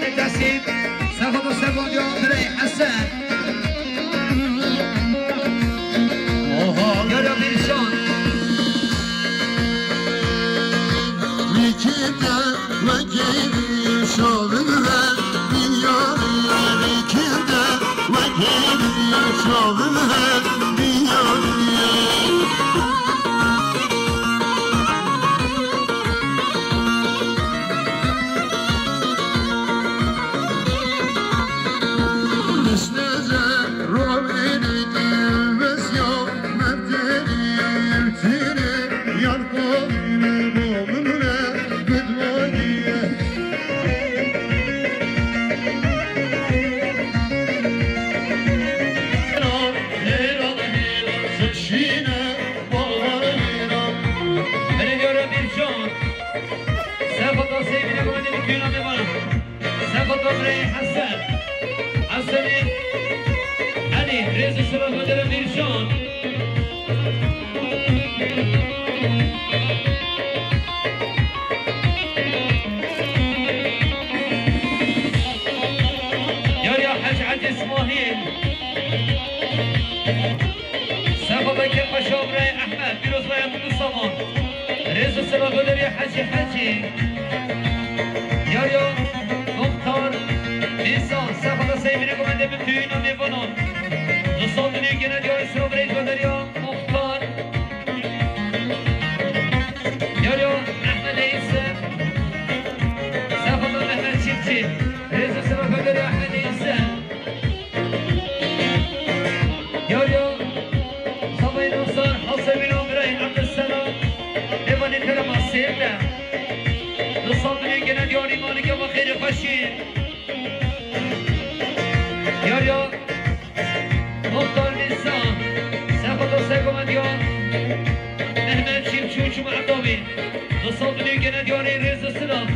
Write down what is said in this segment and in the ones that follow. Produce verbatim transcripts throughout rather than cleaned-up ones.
Tesîm, Sefo Dost, Sefo Diyo, Birey Hesen. Oha. Yara Birşan. Likinde ve geri şovun ve Dünyanın ikinde ve geri şovun ve dünyanın. Nişnece rovini dilbes ya, mevdeni evtini yar kovini rovun ve bedvaniye. Hele diyor bir can. Sen fotoğraf sevgili bu benim düğün adı var. Sen fotoğraf Hasan. Hasan'ı. Hadi, Rezi Sıra Hoca'nın bir can. Yar ya Hecet İsmail. Sefada Kepaşa Obray Ahmet. Pîroz ve mutlu saman. Rêz û selav Hecî Hecî. Yar ya Muxtar. Nîsan. Sefada Seyvine Gomende bi tüyün û nêvanan. Nîsan dinî gene diyarê Sirabirê Göneriya. Muxtar. Yar ya Ehmed Eyse. Sefada Mehmet Çiftçi. Rêz û selav Hecî Ehmed Eyse. Yar ya Samayî Nasar, Hasewîn Amrayî, Ebdulselam, Evanî Kerema Sêrde. Li Sandinê gene diyarî Malîke ve xêrê xweşî. Yar ya Muxtar Nîsa, Sefo Dost, Sefo Medya, Mehmet Çiftçi û Çûma Edawî. Li Sandinê gene diyarî rêz û silav.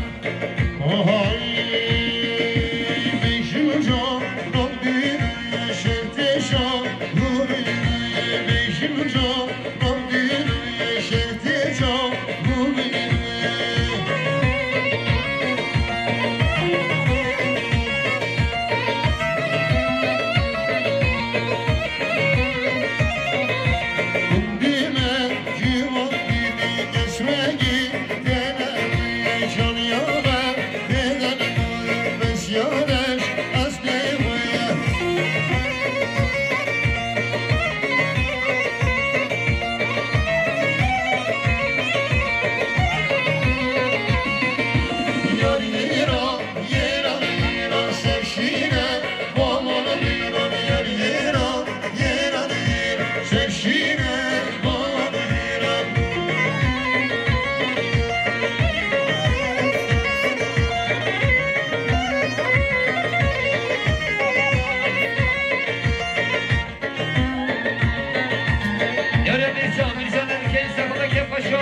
Yar ya Mirza, Mirza Nerkey, Sefada Kepaşo,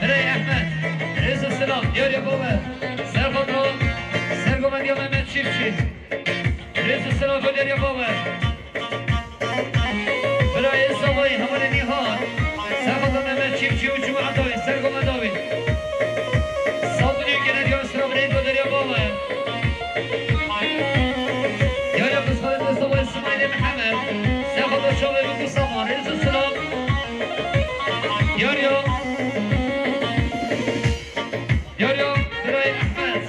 Birey Ehmed, Rêz û silav, yar ya Bawer, Serxoto, Sergo Medya Mehmet Çiftçi. Rêz û silav Hewlêrê Bawer. Birayê Zavayê hevalê Nîhan. Sefada Mehmet Çiftçi û Cuma Edawî, Sergo Medawî. Sabunî gene diyor sıra Birayê Hewlêrê Bawer. Yar ya Kızxalede Zavayê Simayîlê Mihemed. Sefada Çavê Bikû Saman. Rêz û silav. Yar ya Yar ya Birayê Ehmed.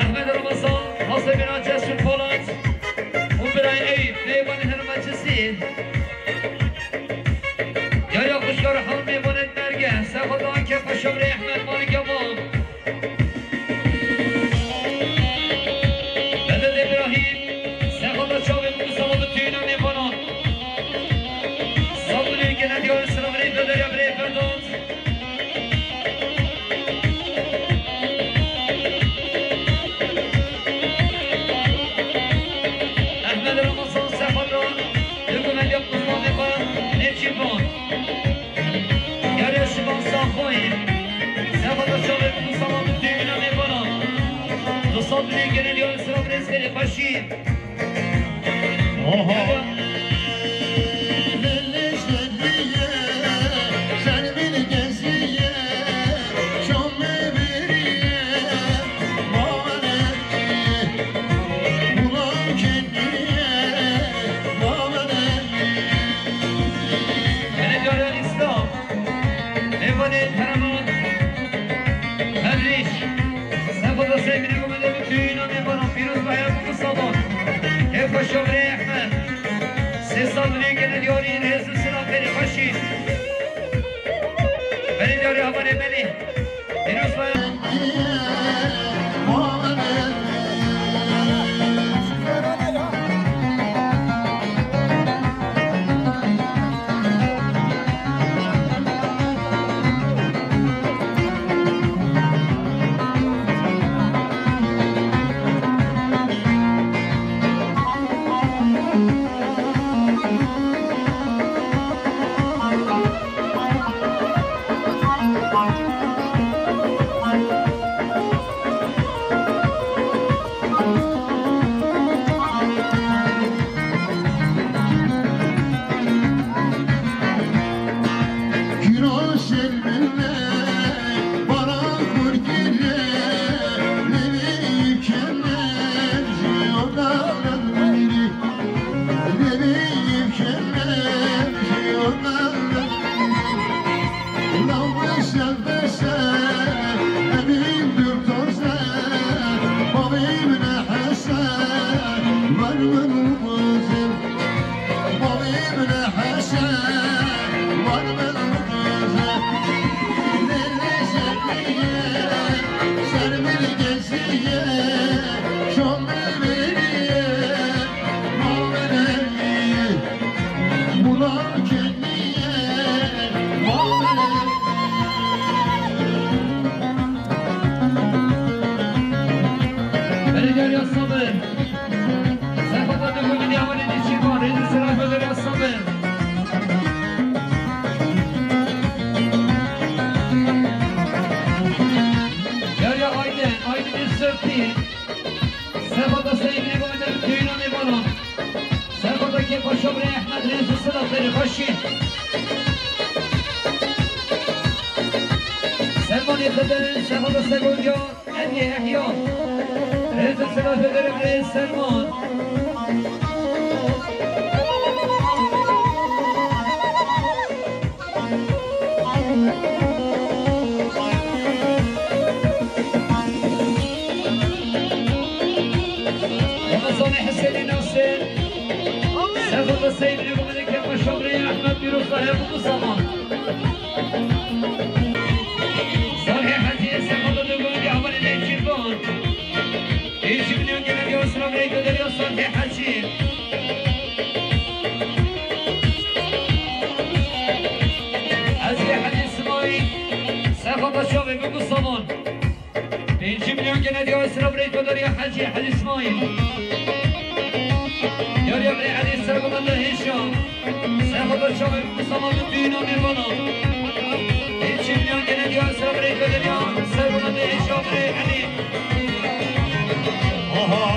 Ehmed Ramazan, Hasebîna Cesur Polat û Birayê Eyüp, mêvanê hermecizî. Yar ya Xuşkar Hal, mêvanê Merge, Sefada Kepaşa Birayê Ehmed Malik Yaman. Bedel Îbrahîm, Sefada Çavê Musa ve tüyüne mêvanan. Sabunê gene diyarê sıra Birayê Bedel ya Birayê Ferdat. Ehmed Ramazan Sefada, Dökümen yapmışlar ve Nefçi Bon. Yare Şivan Sahoyî. Sefada Çavê Musa ve tüyüne mêvanan. Sabunê gene diyarê sıra Birayê Xêrê Xweşî. Oho. Peraman, Hedrîş, Sefada Seymînê Gomedê bi tüyüna mêvanan, pîroz baye bu salon. Kêfa şovrê Ehmed. Sê sal dilê gele diyarî, rêz û silam berê xweşî. Berê diyarî havanê belî. Pîroz baye. Belediye Sabır. Sefada Dökümü Diyamanı Dişikan. Redi Sıra Federe Sabır. Derya Aydın, Aydın Sırtı. Sefada Seyyid Ebubekir Tüyünan Ebana. Sefada Kefa Şobre Ehmed Rezu Sıra Feri Başı. Selman Efendi, Sefada Segolca. Hediye Ehya. Rêz û silav ederim rêz Selman. Ramazan Hüseyin Nasir. Sefada Seyyid Rübani Kefa Şobre Ahmet Yunus Sahip bu zaman. Salih Hacı, Sefada Dögün, Yamanı Leyçirban. Eşimden gelen yosuna meydan ya Salih Hacı. Azli Hacı Sımayı, Sefada Şobre bu zaman. Pêncî milyon gene diya Esra birê Kodariya Hecî Hecî Îsmaîl. Yariya birê Elî Sergomende Hêşa. Sergoda Çavê Mustafa Mutlu'yun amêvana. Pêncî milyon gene diya Esra birê Kodariya Sergomende Hêşa birê Elî. Aha.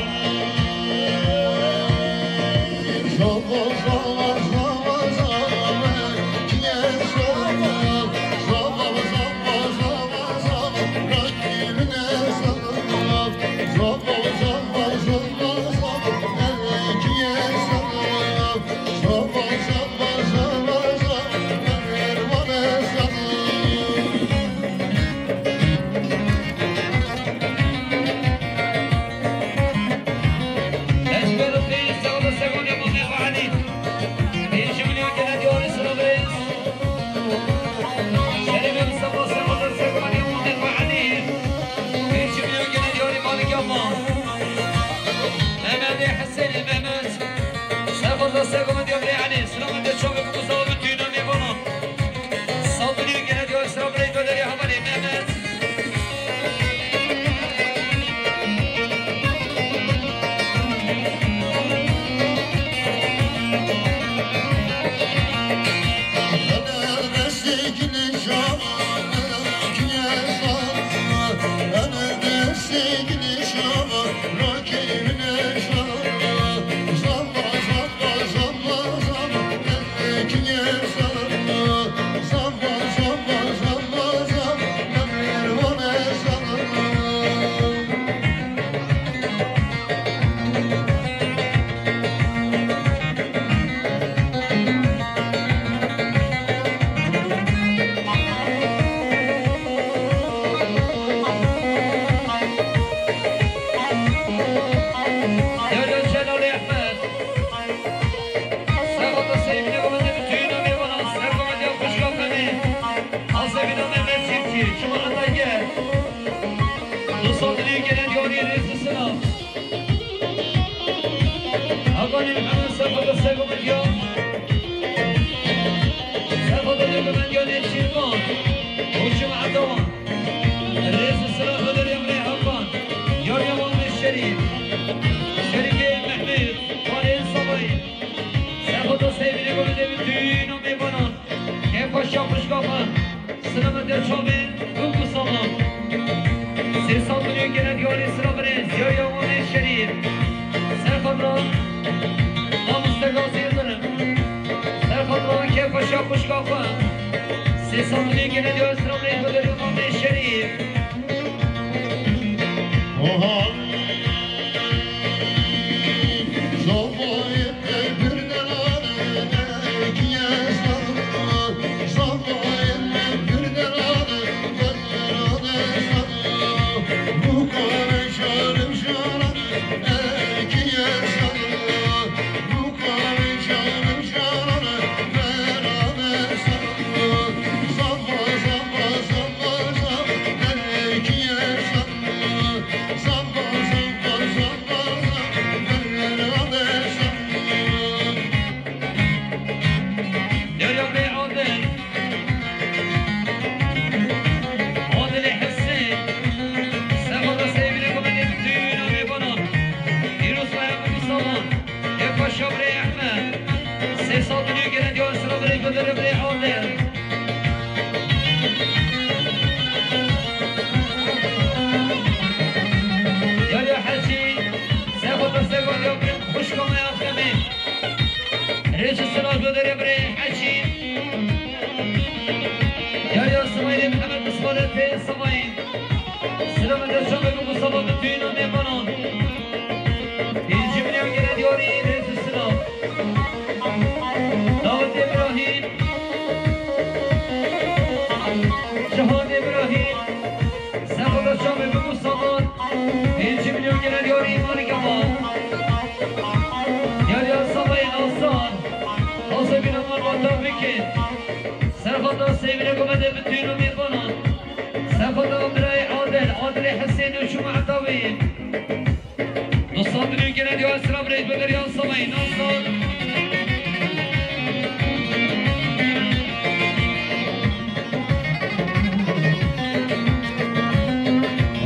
Çima Etager. Du sandinê gelen yarî rêz û silav. Hakanê Mihemed Sefo da Sego Medya. Sefo da Sego Medya Nêçîrvan. Û çima Etawan. Rêz û silav û derya birê Hakan. Yarya Mamê Şerîf. Şerîfê Mehmet. Parên Savayî. Sefo da Seyvînê Gomedê bi tüyün û mêvanan. Kêfa şaxuşka xwe. Silamet ya çavê, bûk û saman. Sê sed milyon gele diyarî sira birê, ziya ya Wanê Şerîf. Serxadra, mamoste Gazî Yildirim. Serxadra, kêfa şaxuşka xwe. Sê sed milyon gele diyarî sira birê, Gazî Wanê Şerîf. Oha. Derya Bey Adil. Adilê Hesên. Sefada Seyvînê Gomedê bi tüyün û mêvanan. Pîroz Ayhan û Saman. Ê paşa birê Ehmed. Sê sed milyon gelen diyor sıra birê Gönder'e birê Adil. Yar ya Hecî. Sefada Seyvînê Gomedê bi xuşka me ya Xemê. Rêz û silav Gönder'e birê Hecî. Yar ya Simayîlê Mihemed Ismaîlê pê Simayîl. Silamet ya çavê bûk û saman bi tüyün û mêvanan. Pêncî milyon gele diyarî rêz û silav. Dawid Îbrahîm. Cihan Îbrahîm. Sefada çavê bûk û saman. Pêncî milyon gele diyarî Îmanî Kemal. Yar ya Samayî Nasar. Xaze bîna man vata bikin. Serxada Seyvînê Gomedê bi tüyün û mêvanan. Sefada birayê Adil, Adilê Hesên û Cuma Etawî. Dostan, milyon gelen diyor sıra birê Gönder'e ya Samayî Nasar.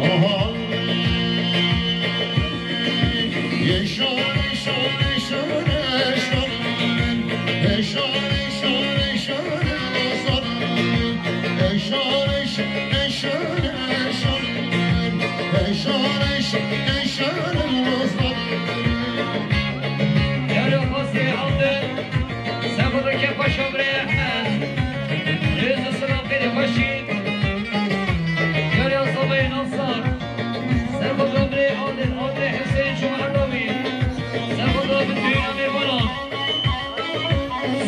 Oha. Eşan, eşan, eşan, eşan. Eşan, eşan, eşan, eşan. Eşan, eşan, eşan, eşan. Eşan, eşan, eşan, eşan. Yar ya Xasê Abdel. Sefada ke paşa birê Ehmed. Rêz û silav xêrê xweşî. Yar ya Samayî Nasar. Sefada birê Adil, Adilê Hesên Cuma Etawî. Sefada bi tüyün û mêvanan.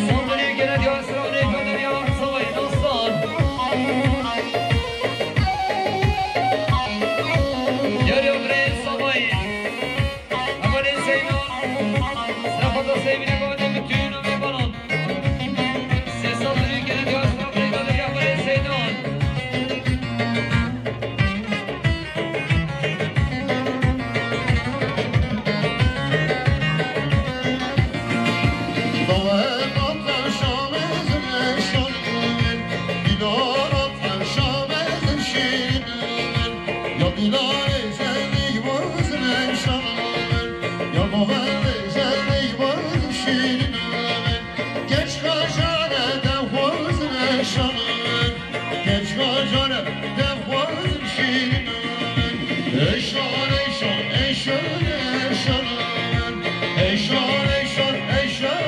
Sandalye gelen diyor sıra birê Gönder'e ya Samayî Nasar. Yar ya birê Samayî. Hevalê Seydan. Sefada Seyvînê Gomedê bi tüyün û mêvanan. Sê sed milyon gelen diyor sıra birê Gönder'e ya hevalê Seydan. Geç kajane de xwazim eşan. Geç kajane de xwazim şîrin. Eşan, eşan, eşan, eşan. Eşan, eşan, eşan,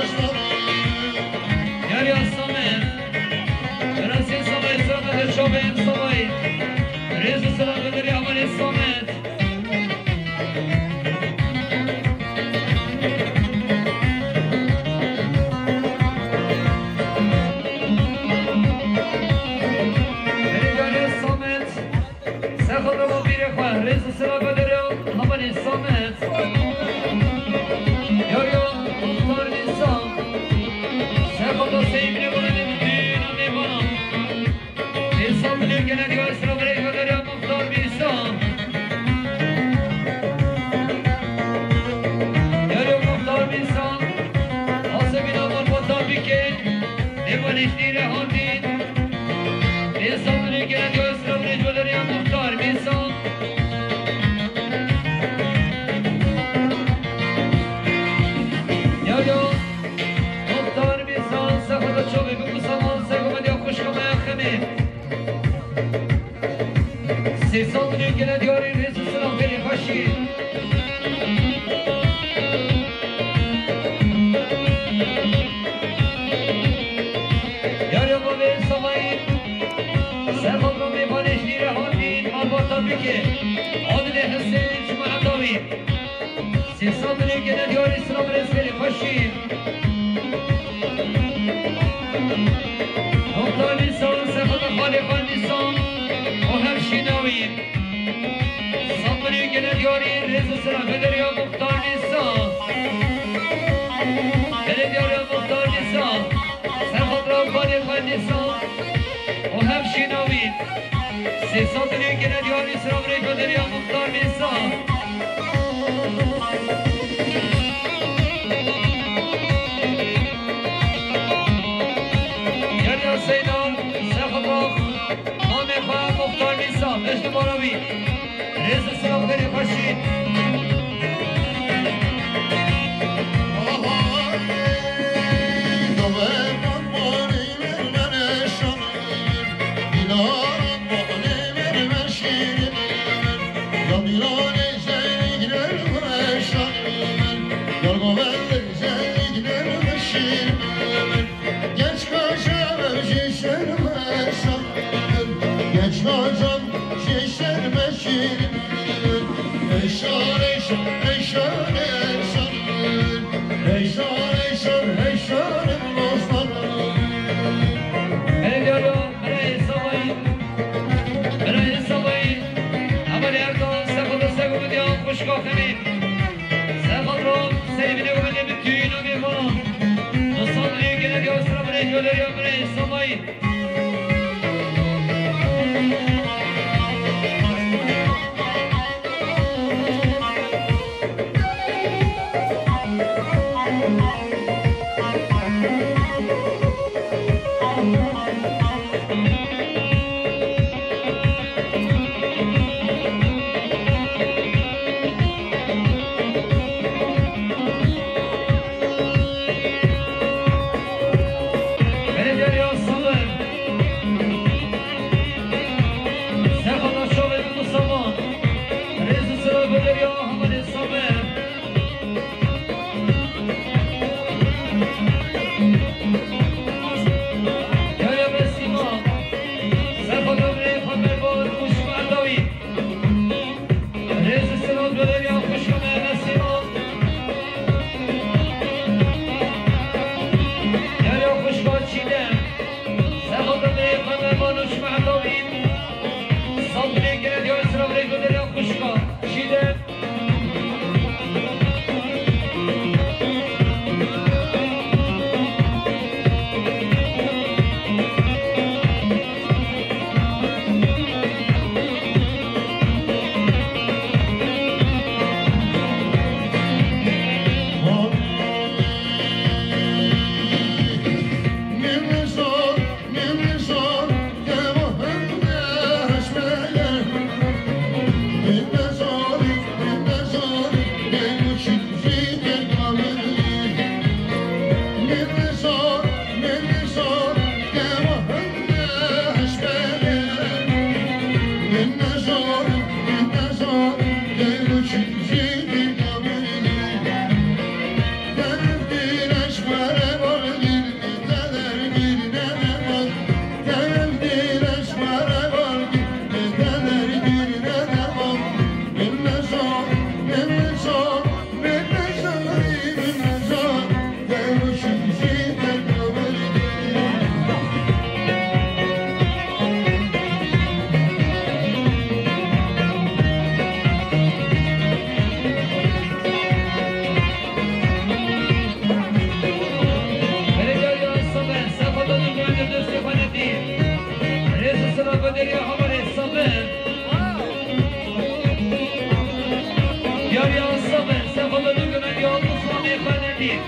eşan. Yar ya Samet. Rasiye Samet, Samet, Samet, Samet. Rêz û silav Gönder'e ya hevalê Samet. Belediye Samet, Sefada Bîrê xwe, rêz Gene diyor sıra buraya gönderiyor Muhtar Mîsan. Geliyor Muhtar Mîsan. Asebîna Marmata Bike. Nêvaniştî re handîn. Mîsan gene diyor sıra buraya gönderiyor Muhtar Mîsan. Ya ya. Muhtar Mîsan, sefada çavê bi musaman, sefada ya xuşka me ya xemê. Sê sal milyon gene diyarî rêz û silav gelê xweşî. Yarê bavê Samayî, serhal ra mêvanê jî re hatî, malbata bike. Adilê Hesên, ji me hedawî. Sê sal milyon gene diyarî silav rêz gelê xweşî. Muxtar Nîsan, sefada xalê xwe Nîsan û hevşîna wî. Sed milyon gene diyarî rêz û silav gelê ya Muxtar Nîsan. Gelê diyarî ya Muxtar Nîsan. Serhal ra xalê xwe Nîsan û hevşîna wî. Sê sed milyon gene diyarî silav rêz gelê ya Muxtar Nîsan. Gel ya Seydan, Sefada, mamê xwe Muxtar Nîsa, beşli barawî. Rêz û silav gelê xweşî. Hele diyaro, hele hesabay, hele hesabay. Ama nerede? Sefada Sego diyan kuşka xemî. Sefada Seyvine wele bi tüyüne bir bana. Nasıl diye gene diyor sıra bire göle ya bire hesabay. Belediye Reis Sabır. Diyar ya sabır, sefa da döküme, ya bu sonu efendim.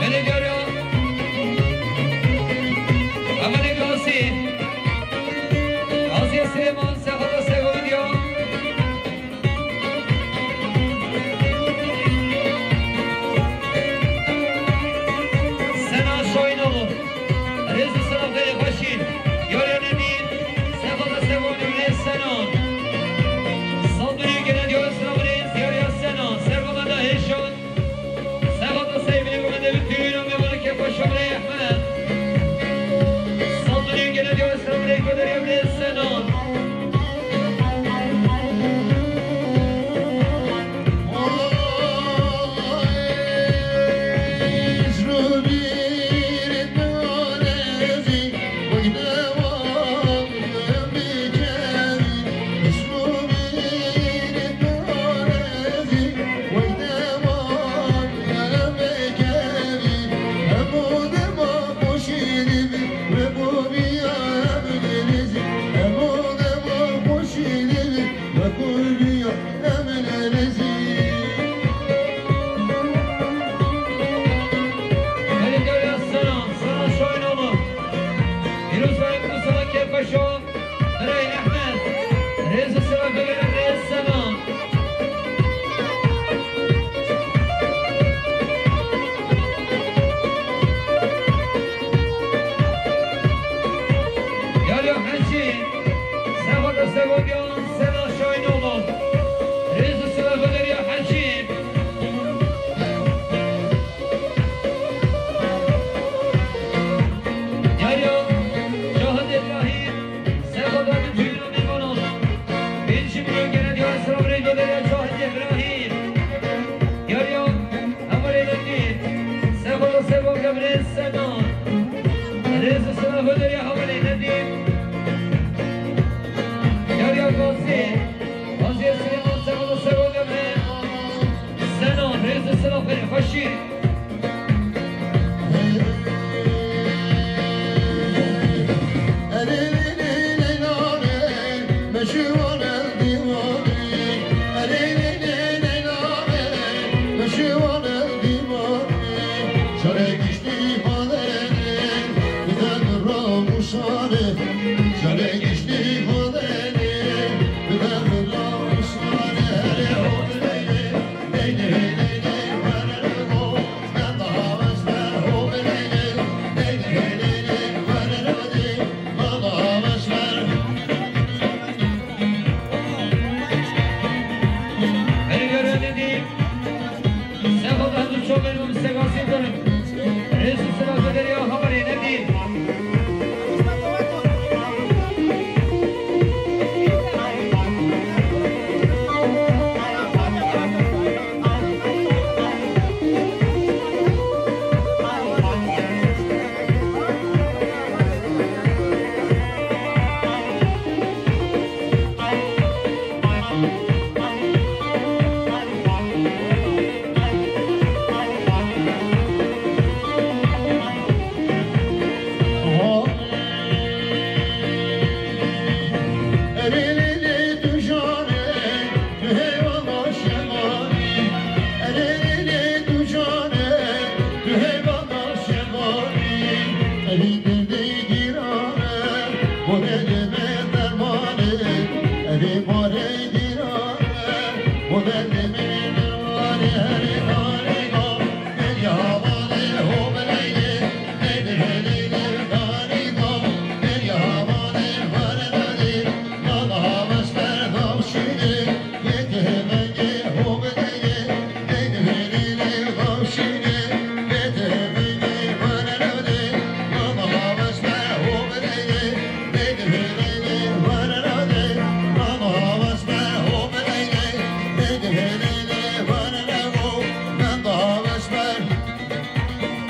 Belê Diyar ya. Amanê Gazî. Gazî Süleyman, Sefada Segovidiya. Sena Şahinoğlu. Rêz û selam verê xweşî. Diyar ya Nemîr. Sefada Segovidiya, Senan. Saldırı gelen Diyar Senan, Diyar ya Senan. Servamada Hêşan. Sefada Segovidiya, Diyar ya Senan. Belediye Sena, Sena Şahinoğlu. Pîroz Bayram Mustafa Kêfxweşo. Birayê Ehmed, rêz û selam vegerin rêz Sena. Yalyo Hecî, Sefada Segovidiya, Sena Şahinoğlu. Rêz û selam vegerin.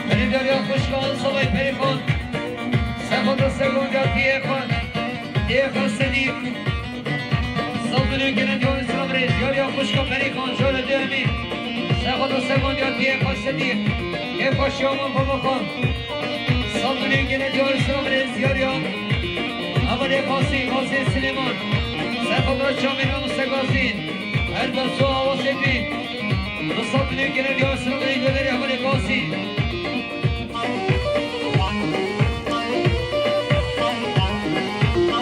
Berî deriya xwişkan Sabay Perîxan, Sexota Segondiya Diyê xwe, Diyê xwe Sedî. Saldinê gene diyan Îslam rê, diyariya xwişka Perîxan, jara duyemî. Sexota Segondiya Diyê xwe Sedî. Ê xweşiya min baba xwe. Saldinê gene diyan Îslam rê, diyariya Amelê Qasî, Qasî Silêman. Sexota Çamê Namusê Qasî. Her da so awasê bî. Saldinê gene diyan Îslam rê, goderê Amelê Qasî.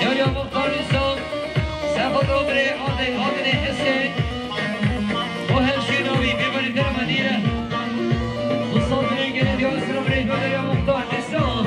Yariya Muxtar Nîsan, Sexo Dobrê, Adê, Adilê Hesê, o hemşîna wî, bêvarî derma dîre. Nîsan dilê gene diya Îslam rê, Yariya Muxtar Nîsan.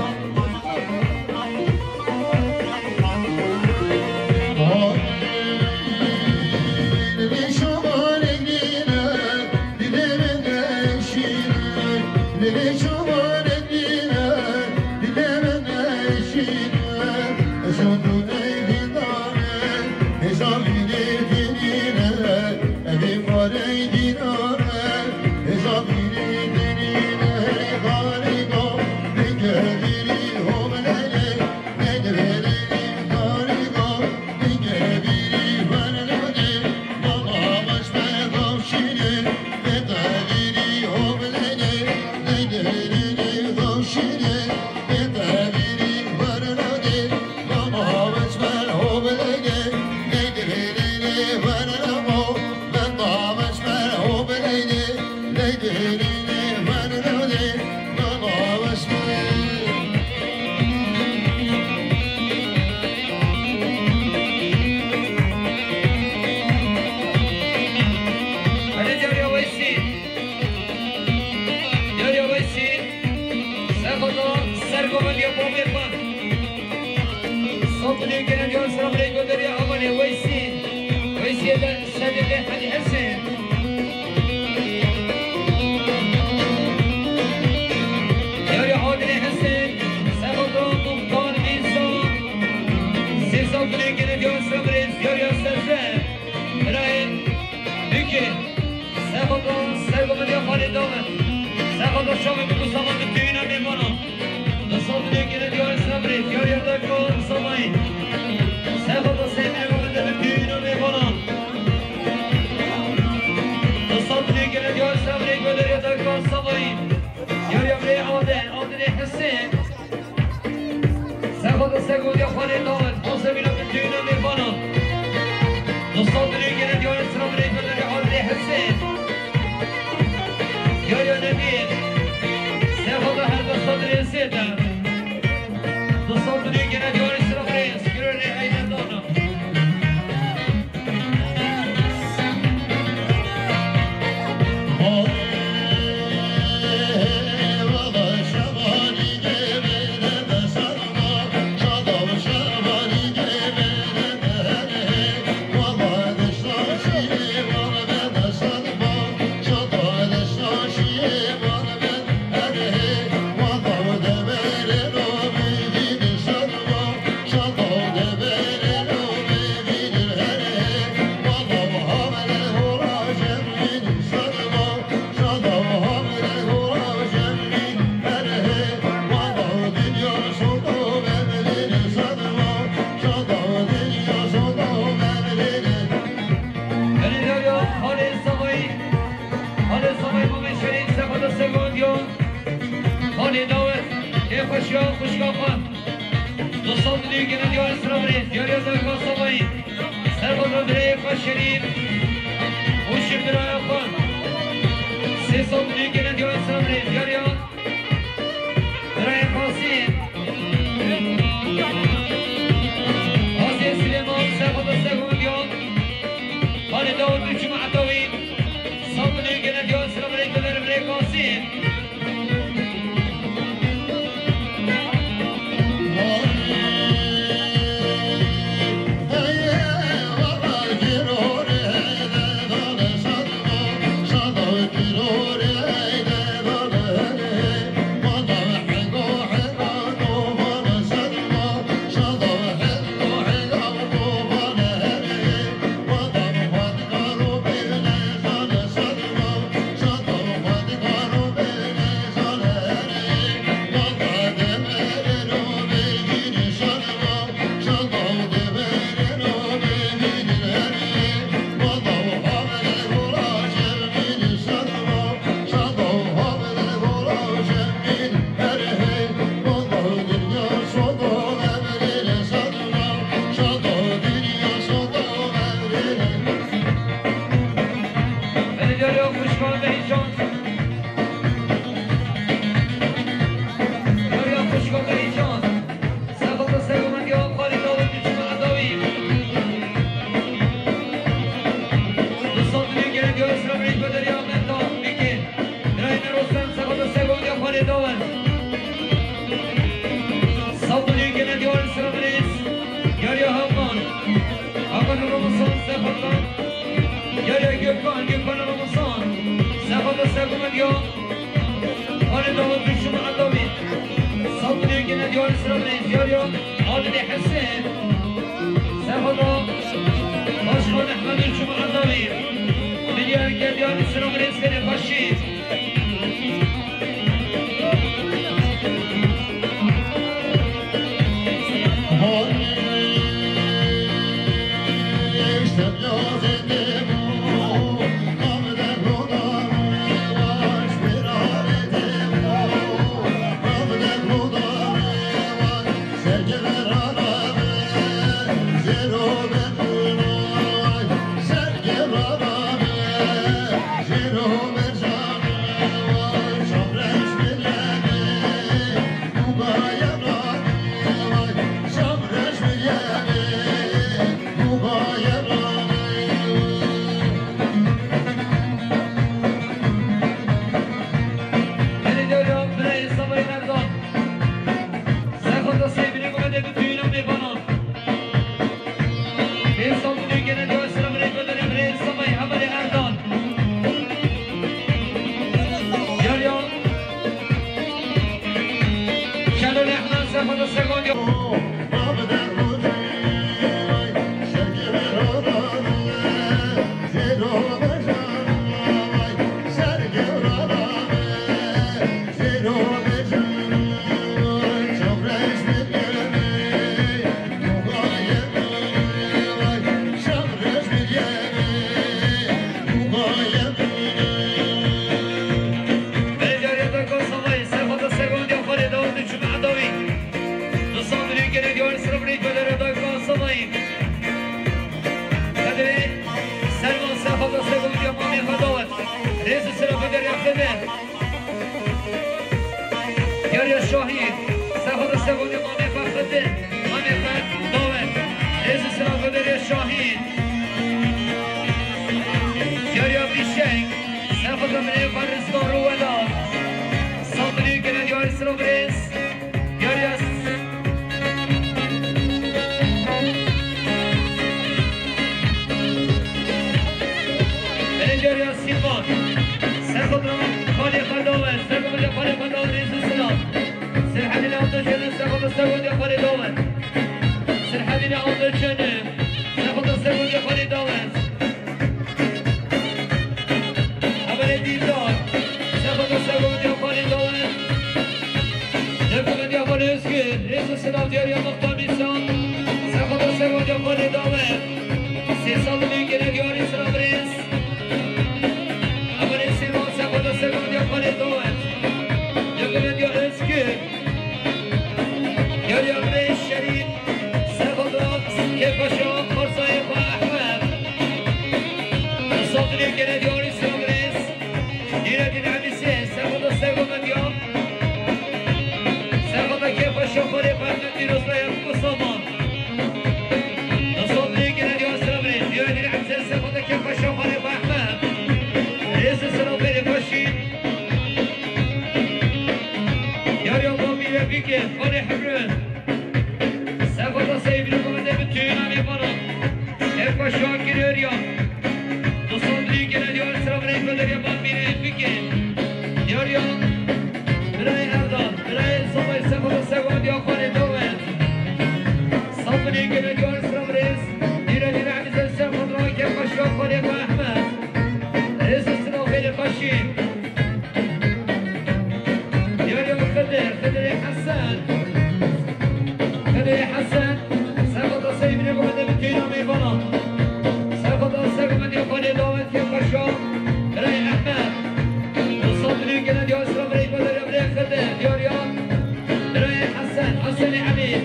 Hadi Derya Weysî. Derya Weysî. Sexoda sergovendiya babê xwe. Saldinê gene diyan Îslam rê, goderê Amelê Weysî. Weysî de Sedê Hecî Hesên. Yariya Adilê Hesên, Sexoda Muxtar Nîsan. Sê saldinê gene diyan Îslam rê, yariya Serze. Birayên Dikê. Sexoda sergovendiya xalê dawet. Sexoda şamê bi Mustafa bi tüyüne mêvana. Nisa dilê gele diyar Îslam rê, diyar yerdeka Samayî. Sexoda seyfine govende bi tüyüne mêvana. Nisa dilê gele diyar Îslam rê, gele yerdeka Samayî. Diyar yerdeka Adil, Adilê Hesên. Sexoda sergovendiya xalê dawet, Hosevîna bi tüyüne mêvana. Nisa dilê gele diyar Îslam rê, gele diyar Adilê Hesên. Yaya Nebî. Sexoda her nisa dilê zêde. Nisa dilê gele diyar Îslam rê, skirê rê eynedana. Belediya Halê Savayî, Halê Savayî Mamê Şerîf, Sefada Segondiyo, Halê Dawet, ê xweşiya xwişka xwe. Du sed milyon gene diyar Îslamrê, diyariya Zerka Savayî. Serxweza birayê xwe Şerîf û ji biraya xwe. Sê sed milyon gene diyar Îslamrê, diyariya birayê Qasî. Qasî Silêman, serxweza Segondiyo. Derya Sîlvan. Serxwedî xalê xwe dawet. Serxwedî xalê xwe dawet. Rêz û silav. Serhedî Avdo Çene. Serxwedî serxwedî xalê dawet. Serhedî Avdo Çene. Serxwedî serxwedî xalê dawet. Hevalê Dîldar. Serxwedî serxwedî xalê dawet. Serxwedî xalê Özgür. Rêz û silav diyariya Muxtar Mîsan. Serxwedî serxwedî xalê dawet. Sê sal dilê gele diyarî sira birêz. Evelê Sêvan serxwedî serxwedî xalê dawet. Yekemê diya Özgür. Yariya birêz Şerîf serxwedî kêfxweşa Xwerzayê xwe Ehmed. Sal dilê gele diyarî sira birêz. Nîredîn Emîsê serxwedî serxwedî diya. Serxwedî kêfxweşa xalê xwe Ehmed Pîrozbaya Kusaman. Di sal dilê gele diya sira birêz. Nîredîn Emîsê serxwedî kêfxweşa xalê xwe Ehmed. Rêz û silav bêrê xweşî. Yariya Babî Refîkê, xalê Hemrû. Serxwedî Seybîrê Mehemedê bi tûyîna mêvanan. Kêfxweşa Girêriya. Di sal dilê gele diyar sira birêz Bederiya Babî Refîkê. Diyariya Birayê Erdal, birayê Zobay serxwedî serxwedî diya xalê dawet. Sal dilê gele diyar sira birêz. Nîredîn Emîsê serxwedî kêfxweşa xalê xwe Ehmed. Rêz û silav bêrê xweşî. Diyariya Xidir, Xidirê Hesen. Xidirê Hesen, serxwedî Seybîrê Mehemedê bi tûyîna mêvanan. Serxwedî serxwedî xalê dawet kêfxweşa birayê Ehmed. Di sal dilê gele diyar sira birêz Bederiya birêz Xidir. Diyariya Birayê Hesen, Hesenê Emîr.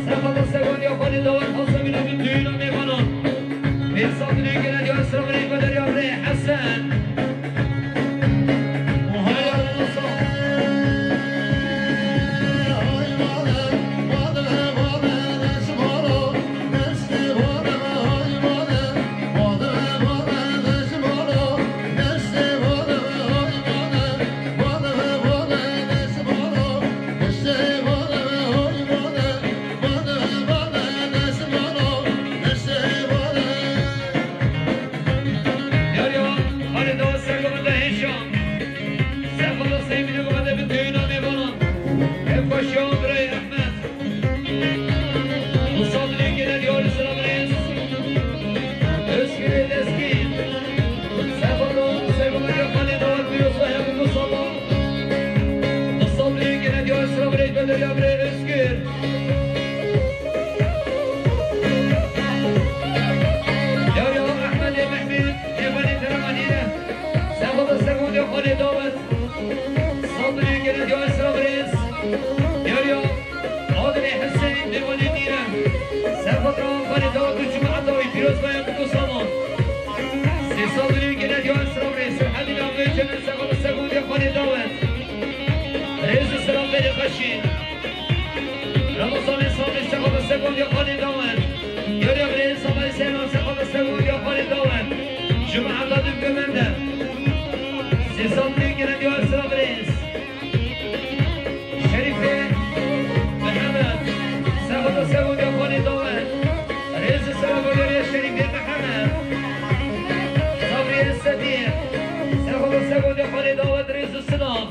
Serxwedî serxwedî xalê dawet Hesenê Emîr bi tûyîna mêvanan. Pênc sal dilê gele diyar sira birêz Bederiya birêz Hesen. Yariya, xalê dawet serxwedî hêşan. Serxwedî Seybîrê Mehemedê bi tûyîna mêvanan. Kêfxweşiya birayê Ehmed. Wisa dilê gele diyarî sira birêz Özgürê Lezgî. Serxwedî serxwedî xalê dawet Pîrozbaya Kusaman. Wisa dilê gele diyarî sira birêz Bederiya birêz Özgür. Yariya Ehmedê Mehmûd, Cemalê Teremanî re. Serxwedî serxwedî xalê dawet. Sal dilê gele diyar sira birêz. Yariya Adilê Hüseyin Dewanê Nîre. Serxwedî xalê dawet û cemaeta wî Pîrozbaya Kusaman. Sê sal dilê gele diyar sira birêz. Serhedî Navê Cennet serxwedî serxwedî xalê dawet. Rêz û silav bêrê xweşî. Ramazanê Sabirî serxwedî serxwedî xalê dawet. Yariya birêz Sabirî Seyran serxwedî serxwedî xalê dawet. Cemaeta Dibgumende. Sê sal dilê gele diyar sira birêz. Şerîfê Mihemed serxwedî serxwedî xalê dawet. Rêz û silav bêrê Şerîfê Mihemed. Sabriyê Sedî serxwedî serxwedî xalê dawet, rêz û silav.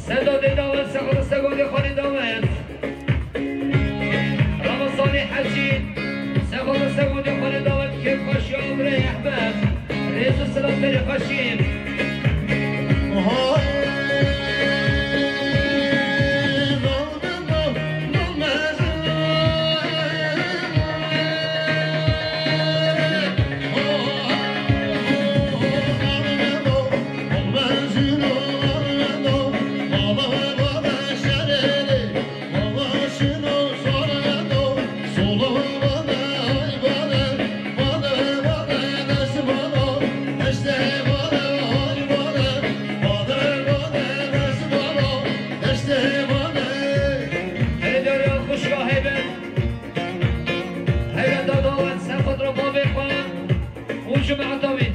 Seda Dêdawan serxwedî serxwedî xalê dawet. Ramazanê Hecî serxwedî serxwedî xalê dawet, kêfxweşiya birayê Ehmed. Rêz û silav bêrê xweşî. Hêdara xwişka Heybet, Heybet Dadawan serxwedî bavê xwe û cemaeta wî.